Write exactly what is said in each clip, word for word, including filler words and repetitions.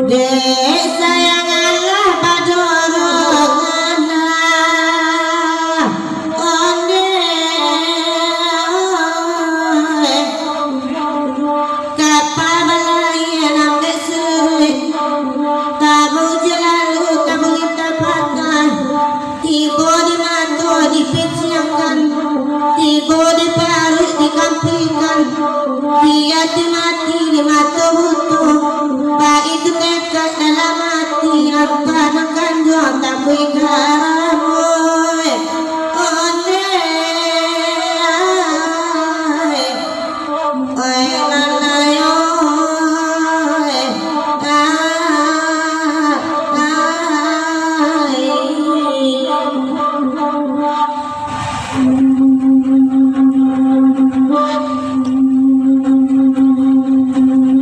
Dek sayang alah pado roh alah, ondeh, kapa balai nan dek suruik, tabu jalalu, tabu lintah patah. Tibo di mato dipiciangkan, tibo di paruik dikampikan, di ati mati di mato buto, baitu tekad dalam ati, apa nan kanjuang takuik garam, oi, ondeh, ai. Oi, nan ayo, oi, ah, ai.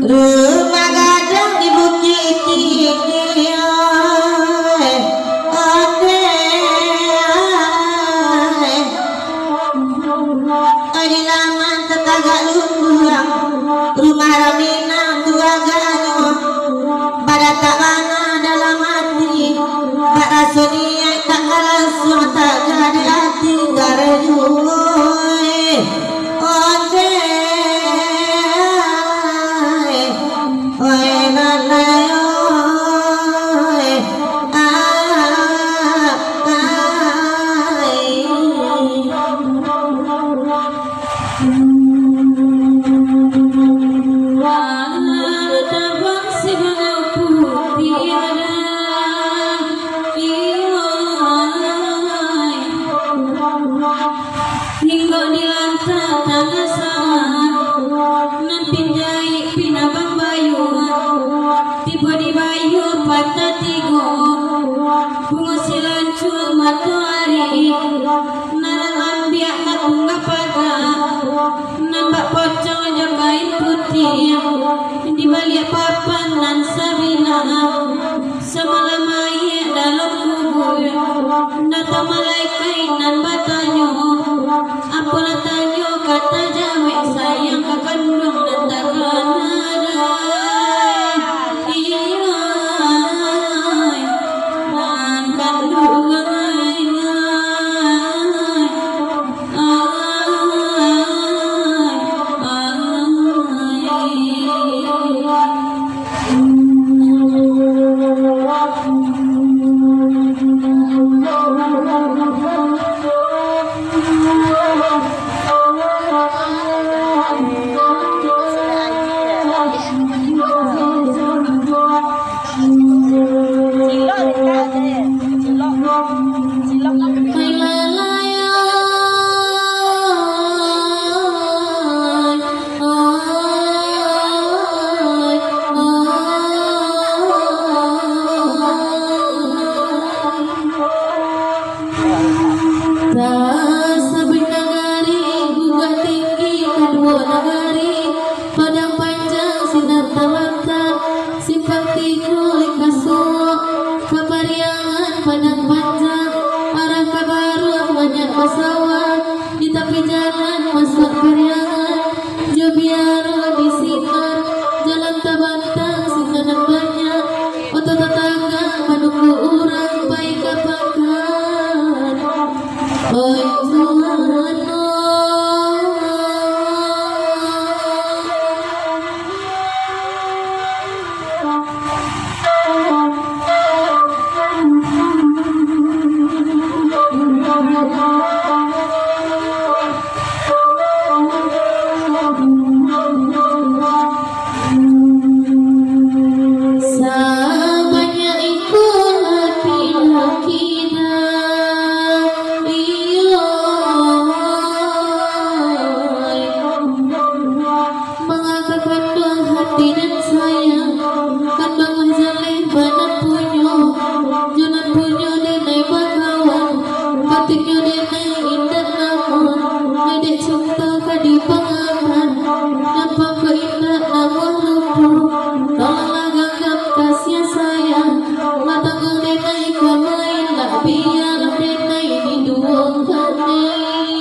Rumah gadang di Bukik Tinggi, oi, ondeh, ai. Oi, di laman tatagak lumbuang, rumah raminang tu agaknyo, badatak bana dalam ati, bak raso niaik tak karaso, tak jadi ati karajo. Ondeh, ai. Oi, nan ayo, oi, ah, ai. Tabang si bangau putiah, iyo, ai. Hinggo di lantang tangah sawan, nan pinjaik pinabang bayu, tibo di bayu patah tigo, bungo silancua matoari, nan ambiak ka tunggak paga, nan bak pocong jo kain putiah, di baliak papan nan sabilah. Samalam ayek dalam kubua, datang malaikat nan batanyo, apo nan tanyo ka tajawek, sayang ka kanduang nan takana. Iyo, nan kanduang. Tasabik nagari, gugak tinggi kaduo nagari, Padang Panjang sinan talatak, simpang tigo lingkar suok, Kapariangan Padang Panjang, arah ka baruah banyak basawah, di tapi jalan masuak Pariangan, jo biaro di sinan, jalan tabantang sinan banyak, oto tatagak manunggu urang pai ka pakan. Oi Tuhan, oh. Sabanyak iko laki-laki nan iyo. Manga ka kanduang hati nan sayang, kanduang mah jaleh bana punyo, jo nan punyo denai bakawan, patuiknyo denai indak namuah, lai dek cinto ka dipangakan, nan pangko indak namuah lumpuah, tolonglah ganggam kasiah sayang, lah tangguang denai ka main, lah bialah denai diduokan ai.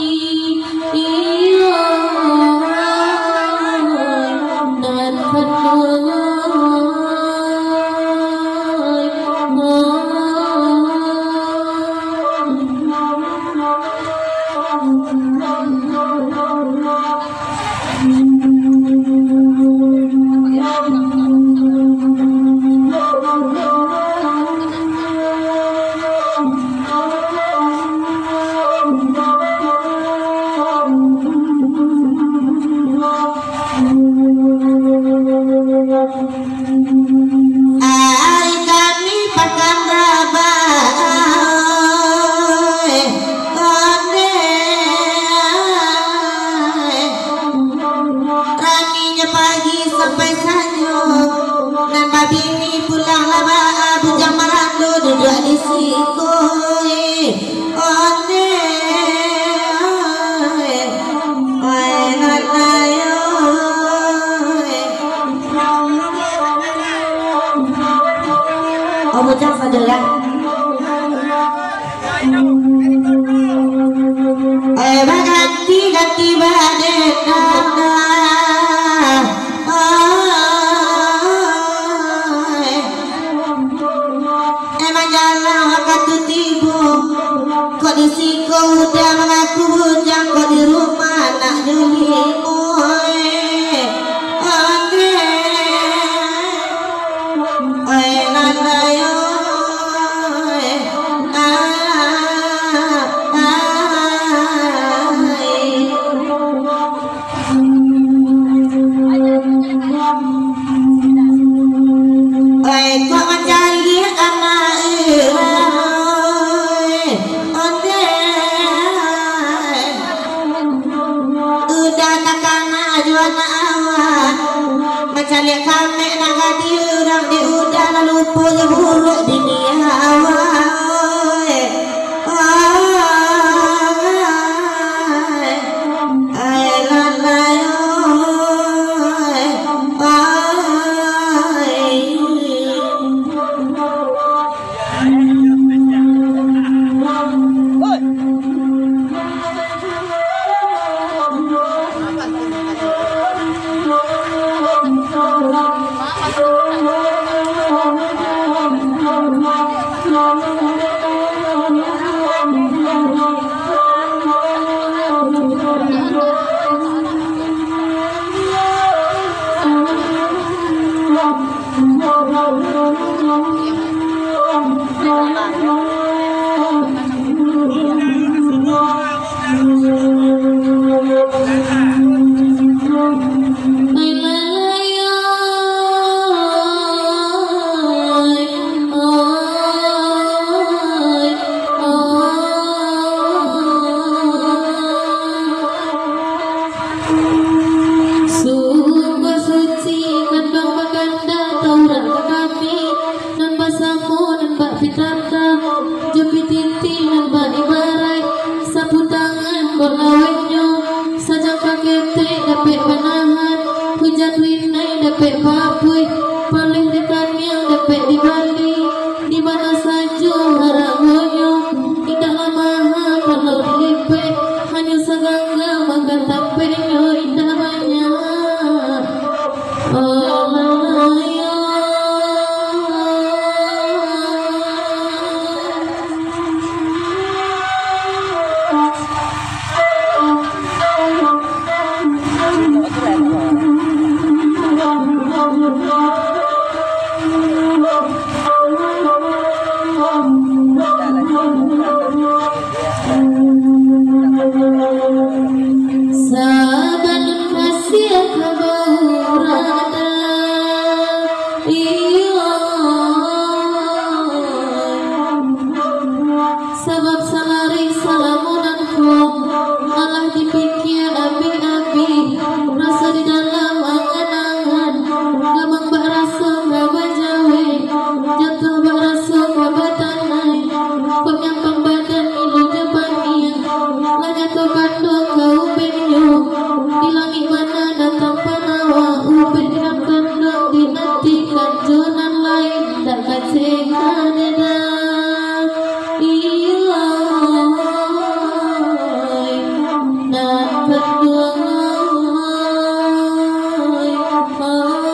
Ari kami pakan rabah, ondeh, raminyo pagi sampai sanjo, nan babini pulang lah baa, bujang marando duduak di siko, eh. Ondeh, oi, oi, nan ayo, oi. Oh, bujang sajo, ya. Eh, baganti-ganti badendang. Oi. Emang jalang wakatu tibo, kok di siko udah mangaku bujang, kok di rumah anaknyo limo, eh. Ondeh, oi, nan ayo, eh. Ah, ah, eh. Oi, kok mancaliak anak urang, oi, ondeh. Udah takana jo anak awak, mancaliak kamek nak gadih urang, dek udah lah lupo jo buruak bini awak, oi. Sungguah suci kanduang bakanda Taurat ka kami, nan basamo nan bak pitantang, jo pititi nan bak ibaraik, sapu tangan kok lawehnyo, sajangka ketek dapek manahan, hujan rinai dapek baapuih, paleh di taniang dapek dibali, di mano sajo haragonyo, indaklah maha kalau dilipek, hanyo saganggam akan tapeknyo, indak banyak. Sabalun kasiah ka baurada, iyo. Sabab salari salamo nan ko, alah dipikia abih-abih, raso di dalam angan-angan, gamang bak raso ka bajawe, jatuah bak raso ka batanai, kok nyampang badan ilu jo paniang, lah nyato kanduang ka ubeknyo, di langik bana datang panawa, ubek nan kanduang dinantikan jo nan lain, dak kacek ado. Iyo, nak kanduang, oi, oi, oi.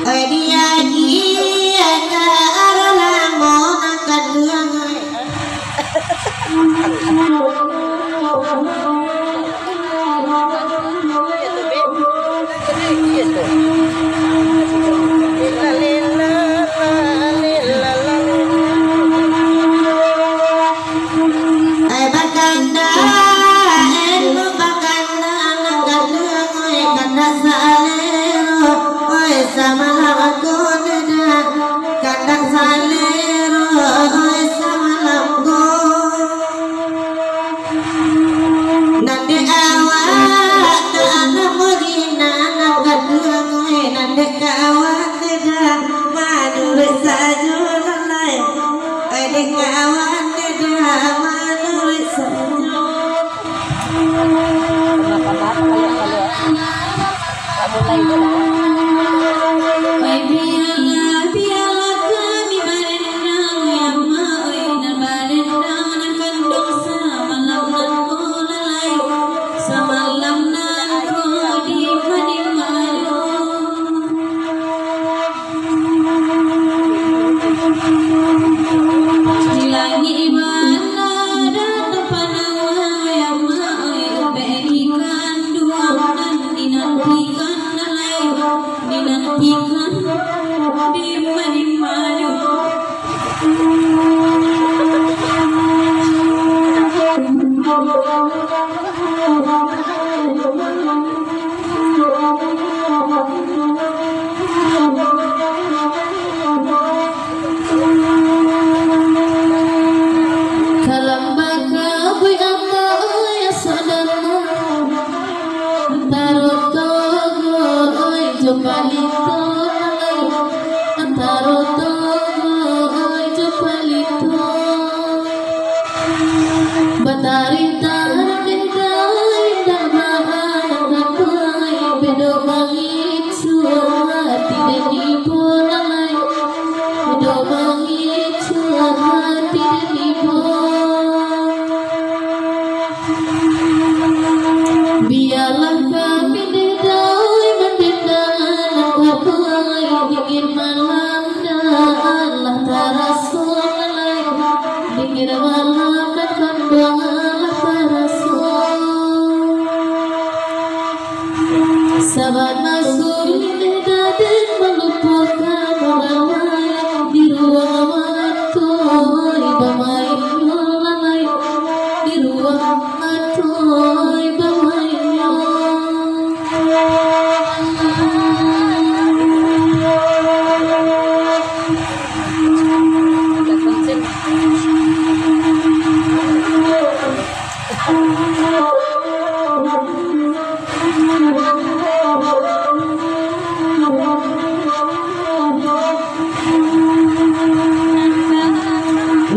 Oi, diagiah ka arah lamo nan kanduang, oi. Ai, bakandak, eh, bakandak anak gadang, oi, kandak salero, oi, samalam ko ndak, kandak salero, oi, samalam ko. Nan dek awak tu anak murid, nan anak gadang, oi, nan dek awak tu dah manuruik sajo lalai. Oi, dek awak tu dah manuruik sajo. Oi, bialah, bialah kami barendang, ya Mak, oi, nan barendang nan kanduang samalam nan ko lalai, samalam nan ko di ma, di ma. Di langik bana datang panawai, ya Mak, oi, ubek dikanduang nan dinantikan lalai, dinantikan di ma, di ma nyo. Kalambaka buih atau ya sadama, antaro togo oi jo palito, antaro togo oi jo palito. Batarintah dendai dan baanak-anak, bedo mangicu hati dan ibo lalai, bedo mangicu hati dan ibo. Bialah kami dendai mandendang anak-anak, dingin malam dah alah taraso lalai. Dingin malam nan kanduang alah taraso. Sabana sulik dek daden malupokan urang lain, di ruang mato oi bamain lalai, di ruang mato oi bamain.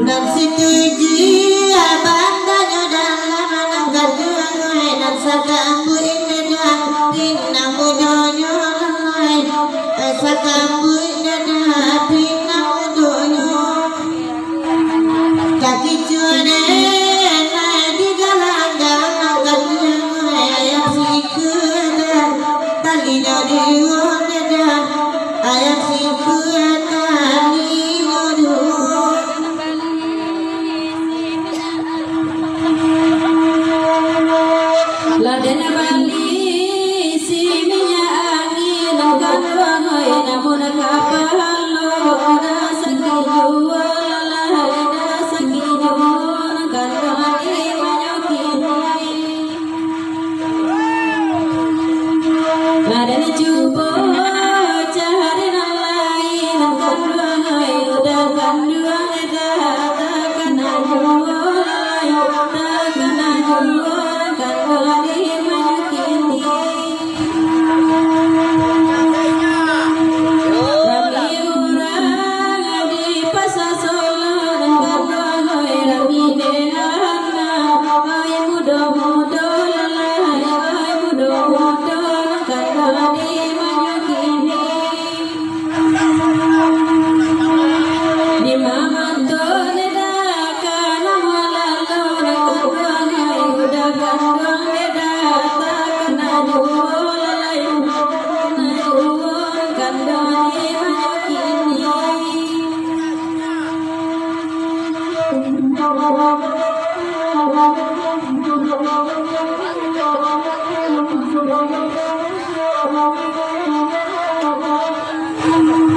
Nan satuju bandonyo dalam anak gadang, nan sakambuik indak pinang mudonyo lai, sakambuik indak pinang mudonyo. Kakicuah den, nan digalang-galang, ayam sikuah, talinyo diuwok den, ayam sikuah, talinyo diuwok. Lah den bali si minyak angin, kanduang oi, namun kapalo, dah sakik juo lah, dah sakik juo, kanduang oi, manyakik. Lah den cubo cari nan lain, kanduang oi, udah kanduang dah takana juo lai, takana juo, kanduang oi, manyakik. Rami urang di Pasa Solo, kanduang oi, rami dek anak, oi, mudo-mudo lalai, oi, mudo-mudo, kanduang oi, manyakik. Di ma mato nyo dah ka namuah lalu, kanduang oi, udah kanduang dah.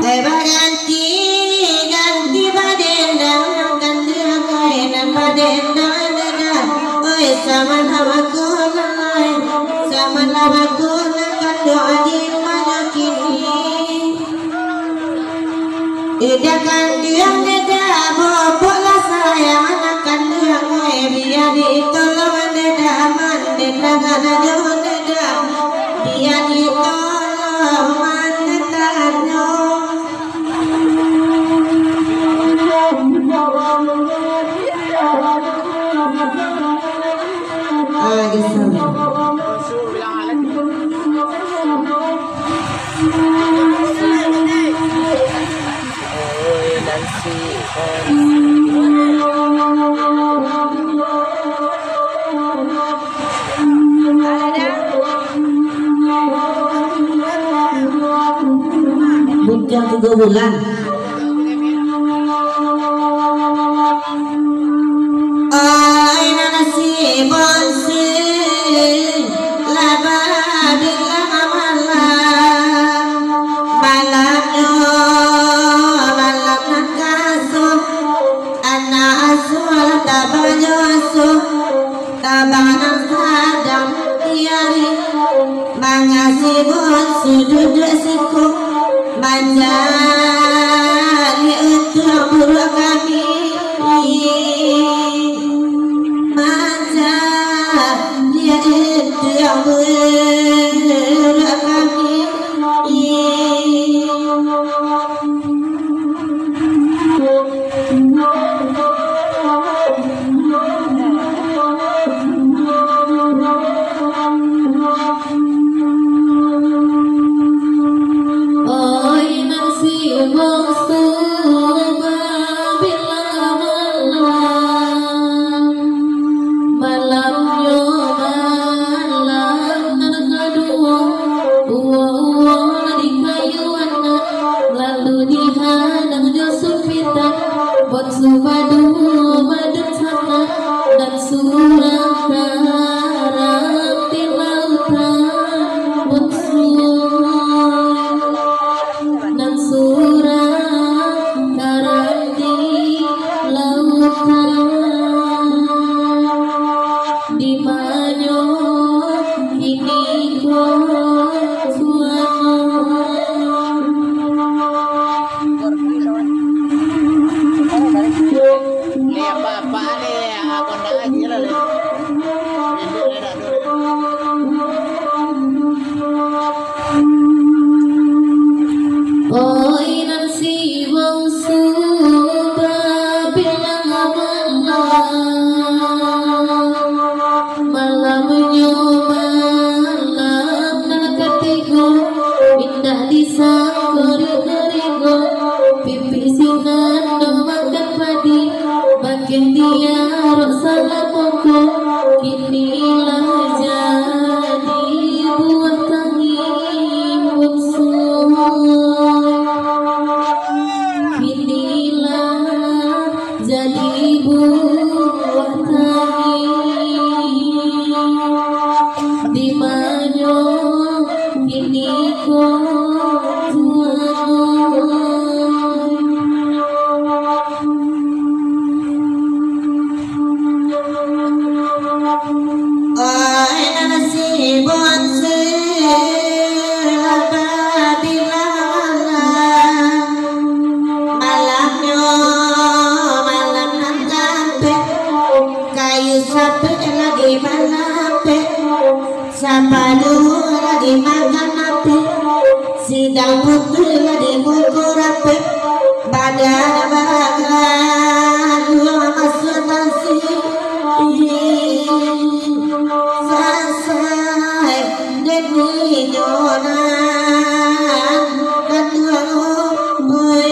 Eh, baganti, ganti badendang, ganti angoi nan badendang dada. Oi, sama-sama kunai, sama-sama kunai, kanduang adik manyakini. Ida kanduang dada, bobok lah sayang anak kanduang, oi, biar ditolong dada, mandendang dada, dada, biar ditolong mandendang. Ah, geser. Bujang tigo bulan. Ai, nan si bonsu, lah babilang malam. Malamnyo, malam nan kasuah. Anak asuah lah tabanyo asuah. Tabangan sadang tiari, mangasi bonsu duduak siko, mancaliak untuang buruak kami, mancaliak untuang buruak kami. Oi, nan si bonsu babilang malam. Malamnyo malam nan kaduo, uwo-uwo di kayu anak, lalu dihadang jo sumpita, bonsu baduo badan sanak, nan surang karam di lautan, bonsu. Nan surang karam di lautan, di manyo kini ko suango. Oi, nan si bonsu babilang malam. Malamnyo malam nan katigo, indak disangko ringo-ringo, pipih sinan do makan padi, bakeh diarok salamongko, kini lah jadi buah tangi bonsu. Kini lah jadi buah tangi, di manyo kini ko tuango. Ai, nan si bonsu lah babilang malam. Malamnyo malam nan tampek, kayu sapek lagi malapek, sapaduo lagi makan apek, sidang putuih lagi mukua rapek, badan bagaduah masuak tasi. Sasai dek inyo nan kaduo, oi.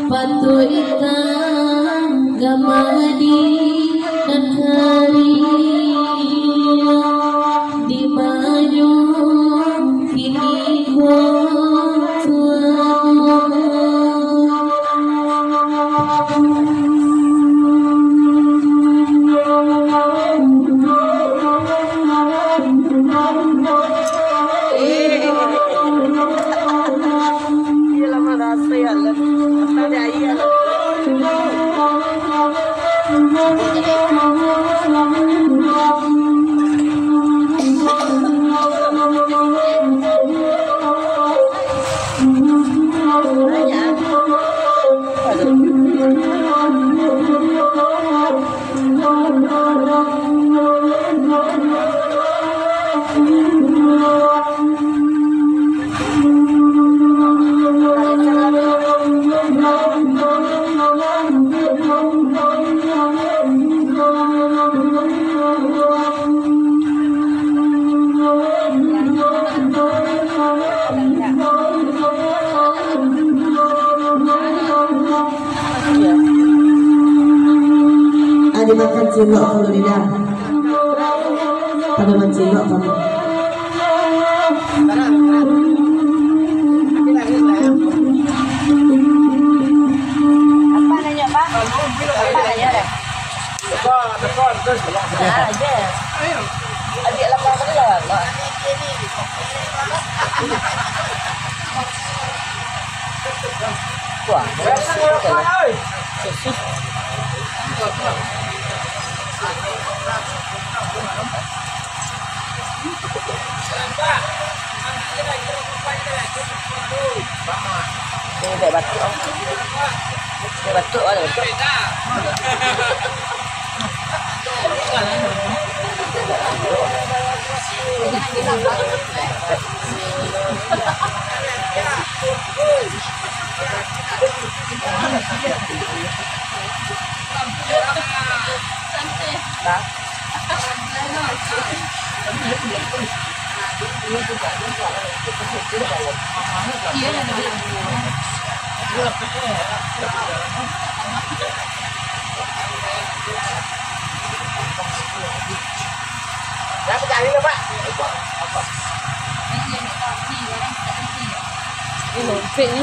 Patuik tagama di nagari, di ma nyo kini ko tuo. Ado makan cilok kalau lidah. Ado mancilok kamu. Apa nanya, Pak? Apa nanya dah? Nah, aja. Adik lapar tadi lah, Pak. Wah, sosis. Ini tak batuk. Tak batuk, ada batuk. Berapa cari lah, Pak? Ini lompek ni.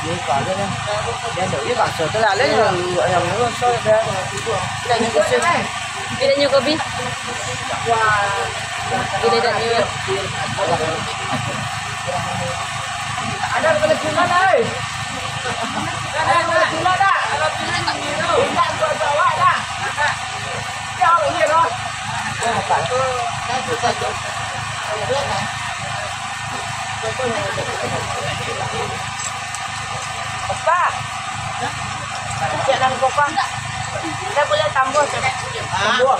Ini kagak lah. Dia ada, dia bakso tu lah. Ada yang, yang bakso dia. Dia ni khusus. Dia ni kopi. Wah. Ini dah ni. Ada kalau cuma dah. Ada kalau cuma dah. Kalau cuma tak kira. Ingat buat bawa dah. Apa? Cek dalam kokang. Saya boleh tambah, cek. Tambah.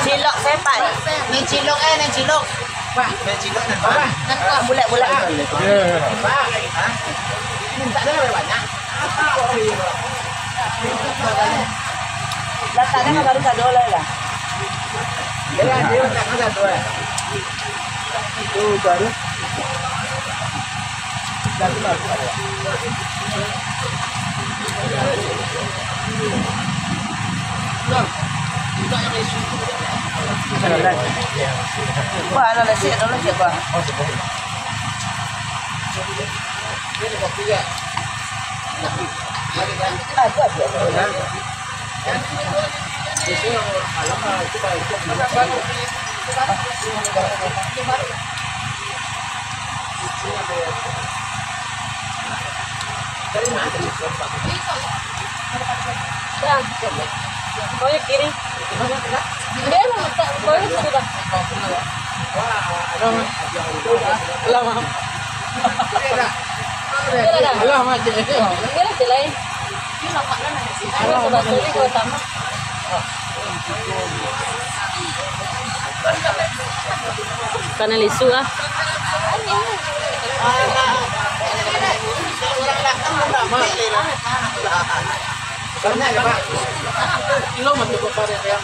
Cilok saya, Pak. Ni cilok, eh, ni cilok. Pak, ni cilok, ni, Pak. Bulat-bulat. Pak. Hah? Minta dah banyak. Lataknyo baru sado lah, lah. Iyo, iyo, lataknyo sado, eh. Tu baru. Sado baru. Wah, ada nasi, ada nasi apa? Kau yang kiri. Dia lah letak, kau yang sudah. Lama. Lama je. Dia lah selai. Dia lah selai, kau sama. Kana lisu ah. Banyak ya, Pak? Kilo mah cukup, Pak, ya.